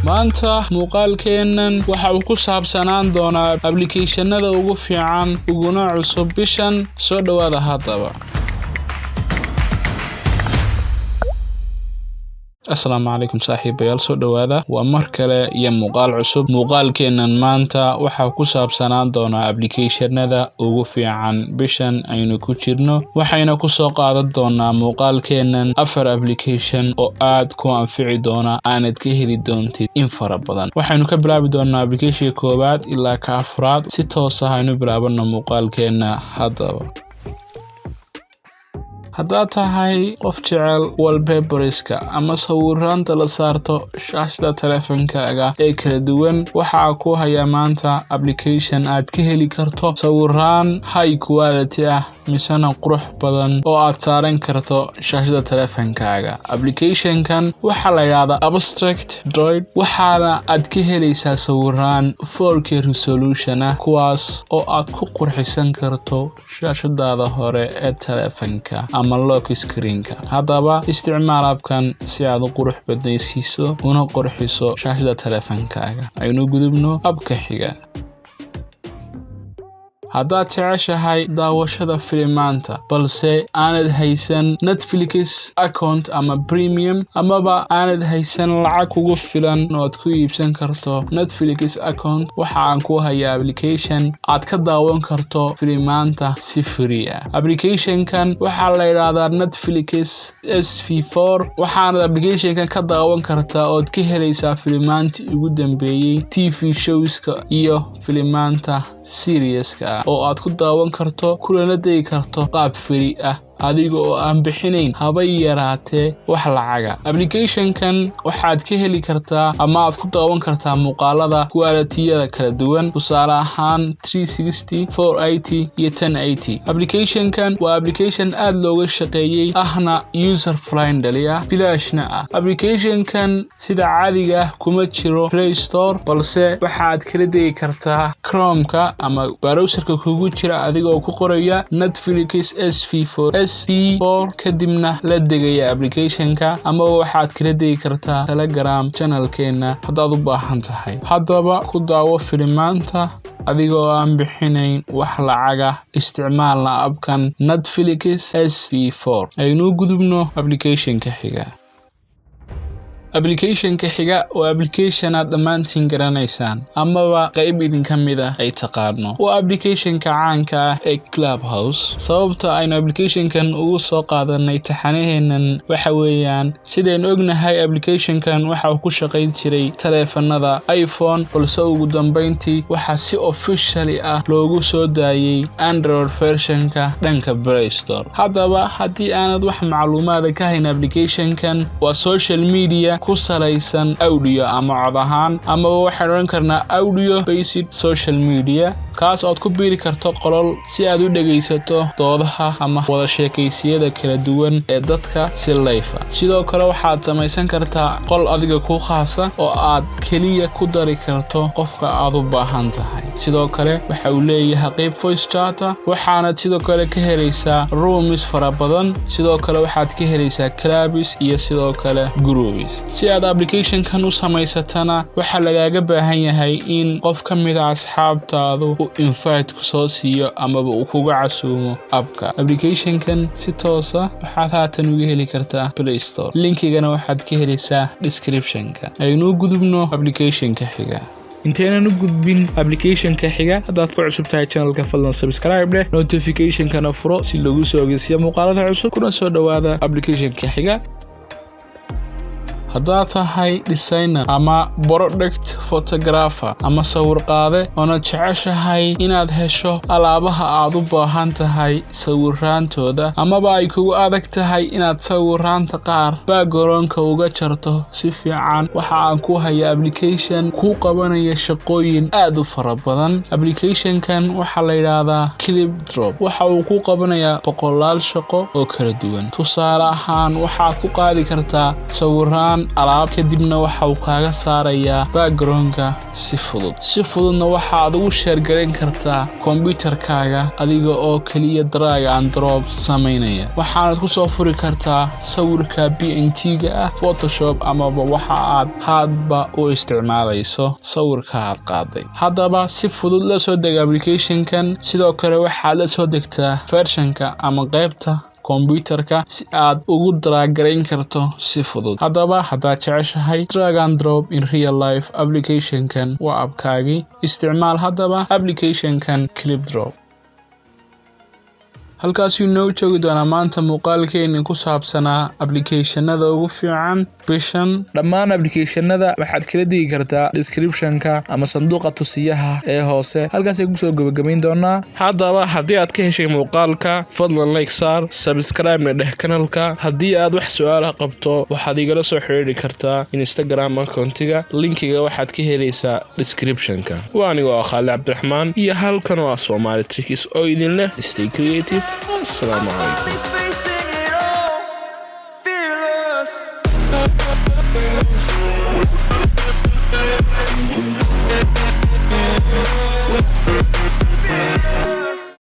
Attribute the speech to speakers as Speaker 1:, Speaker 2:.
Speaker 1: Maanta muuqaalkeennan waxa uu ku saabsanaan doonaa applicationada ugu fiican uguna cusub bishan. Soo dhowaada haddaba. Asalaamu calaykum saaxiibayaal, soo dhowaada. Waa mar kale iyo muuqaal cusub. Muuqaalkeennan maanta waxaa ku saabsanaan doonaa applicationada ugu fiican bishan aynu ku jirno. Waxayna kusoo qaadan doonaa muuqaalkeennan afar application oo aad ku anfici doona, aanad ka heli doontid in fara badan. Waxaynu ka bilaabi doonaa applicationka koowaad ilaa ka afraad. Si toos ah aynu bilaabano muuqaalkeenna haddaba. Haddaad tahay qof jecel wallpaperska ama sawiraanta la saarto shaashada taleefankaaga ee kala duwan, waxaa ku hayaa maanta application aad ka heli karto sawiraan high quality ah misena qurux badan oo aad saaran karto shaashada taleefankaaga. Applicationkan waxaa la yidhahdaa Abstract Droid, waxaana aad ka helaysaa sawiraan 4K resolution ah, kuwaas oo aad ku qurxisan karto shaashadaada hore ee taleefanka ama lock screenka. Haddaba isticmaal appkan si aad u qurux badnaysiiso una qurxiso shaashada taleefankaaga. Aynu gudubno appka xiga. Haddaad jeceshahay daawashada filimaanta balse aanad haysan Netflix account ama premium, amaba aanad haysan lacag kugu filan oo aad ku iibsan karto Netflix account, waxa aan ku hayaa application aad ka daawan karto filimaanta si free ah. Applicationkan waxaa la yidhaahdaa Netflix SV4, waxaanad applicationkan ka daawan kartaa ood ka helaysaa filimaantii ugu dambeeyey, TV showska iyo filimaanta serieska ah, oo aad ku daawan karto kulana degi karto qaab free ah, adiga oo aan bixinayn habay yaraatee wax lacaga. Applicationkan waxaad ka heli kartaa ama aad ku daawan kartaa muuqaalada qualityyada kala duwan, tusaale ahaan 360, 480 iyo 1080. Applicationkan waa application aad looga shaqeeyey, ahna user friendly ah, bilaashna ah. Applicationkan sida caadiga ah kuma jiro Play Store, balse waxaad kala degi kartaa Chromeka ama browserka kugu jira adigoo ku qoraya Netflix SV4 SV4, kadibna la degaya applicationka, amaba waxaad kala degi kartaa Telegram channelkeena haddaad u baahan tahay. Haddaba ku daawo filimaanta adigoo aan bixinayn wax lacaga, isticmaalna appkan Netflix SV4. Aynuu gudubno applicationka xiga. Applicationka xiga waa application aad dhammaantiin garanaysaan amaba qayb idinka mid ah ay taqaano. Waa applicationka caanka ah ee Clubhouse. Sababta aynu applicationkan ugu soo qaadanay taxanaheennan waxa weeyaan, sidaynu ognahay, applicationkan waxa uu ku shaqayn jiray taleefanada iPhone, balse ugu dambeyntii waxaa si officially ah loogu soo daayey Android versionka dhanka Play Store. Haddaba haddii aanad wax macluumaada ka hayn applicationkan, waa social media ku salaysan audio ama cod ahaan, amaba waxaan odhan karnaa audio based social media, kaas ood ku biiri karto qolol si aad u dhegaysato doodaha ama wada sheekaysiyada kala duwan ee dadka si live ah. Sidoo kale waxaad samaysan kartaa qol adiga ku khaasa oo aad keliya ku dari karto qofka aad u baahan tahay. Sidoo kale waxa uu leeyahay qayb voice chat, waxaanad sidoo kale ka helaysaa rooms fara badan. Sidoo kale waxaad ka helaysaa clubs iyo sidoo kale groups. Si aad applicationkan u samaysatana, waxaa lagaaga baahan yahay in qof ka mid a asxaabtaadu uu invite ku soo siiyo amaba uu kuga casuumo appka. Applicationkan si toosa waxaad haatan uga heli kartaa Play Store, linkigana waxaad ka helaysaa descriptionka. Aynuu gudubno applicationka xiga. Intaynan u gudbin applicationka xiga, haddaad ku cusub tahay channelka, fadlan subscribe dheh, notificationkana furo si lagu soo ogeysiiyo muuqaalada cusub. Kuna soo dhowaada applicationka xiga. Haddaad tahay designer ama product photographer ama sawir qaade, oona jeceshahay inaad hesho alaabaha aad u baahan tahay sawiraantooda, amaba ay kugu adag tahay inaad sawiraanta qaar backgroundka uga jarto si fiican, waxa aan ku haya application kuu qabanaya shaqooyin aad u fara badan. Applicationkan waxaa la yidhaahdaa Clip Drop. Waxa uu ku qabanayaa boqolaal shaqo oo kala duwan. Tusaale ahaan, waxaad ku qaadi kartaa sawiraan alaab, kadibna waxa uu kaaga saarayaa backgroundka si fudud. Si fududna waxa aad ugu share garayn kartaa kombyutarkaaga adiga oo keliya drag and drop samaynaya. Waxaanad ku soo furi kartaa sawirka PNG-ga ah Photoshop amaba waxa aad haadba u isticmaalayso sawirka aad qaaday. Haddaba si fudud la soo deg applicationkan. Sidoo kale waxaad la soo degtaa versionka ama qaybta kombyutarka si aad ugu drag garayn karto si fudud. Haddaba haddaad jeceshahay drag and drop in real life, applicationkan waa appkaagii. Isticmaal haddaba applicationkan Clipdrop. Halkaasuu inoo joogi doonaa maanta muuqaalkeeni ku saabsanaa applicationada ugu fiican bishan. Dhammaan applicationada waxaad kala digi kartaa descriptionka ama sanduuqa tusiyaha ee hoose. Halkaasay kusoo gebagabayn doonaa. Haddaba haddii aad ka heshay muuqaalka, fadlan like saar, subscribe-na dheh kanalka. Haddii aad wax su-aalaha qabto, waxaad igala soo xiriiri kartaa Instagram accountiga. Linkiga waxaad ka helaysaa descriptionka. Waa anigoo ah Khaali Cabdiraxmaan iyo halkan oo ah Soomaali Tricks oo idin leh stay creative. Assalaamu calaykum.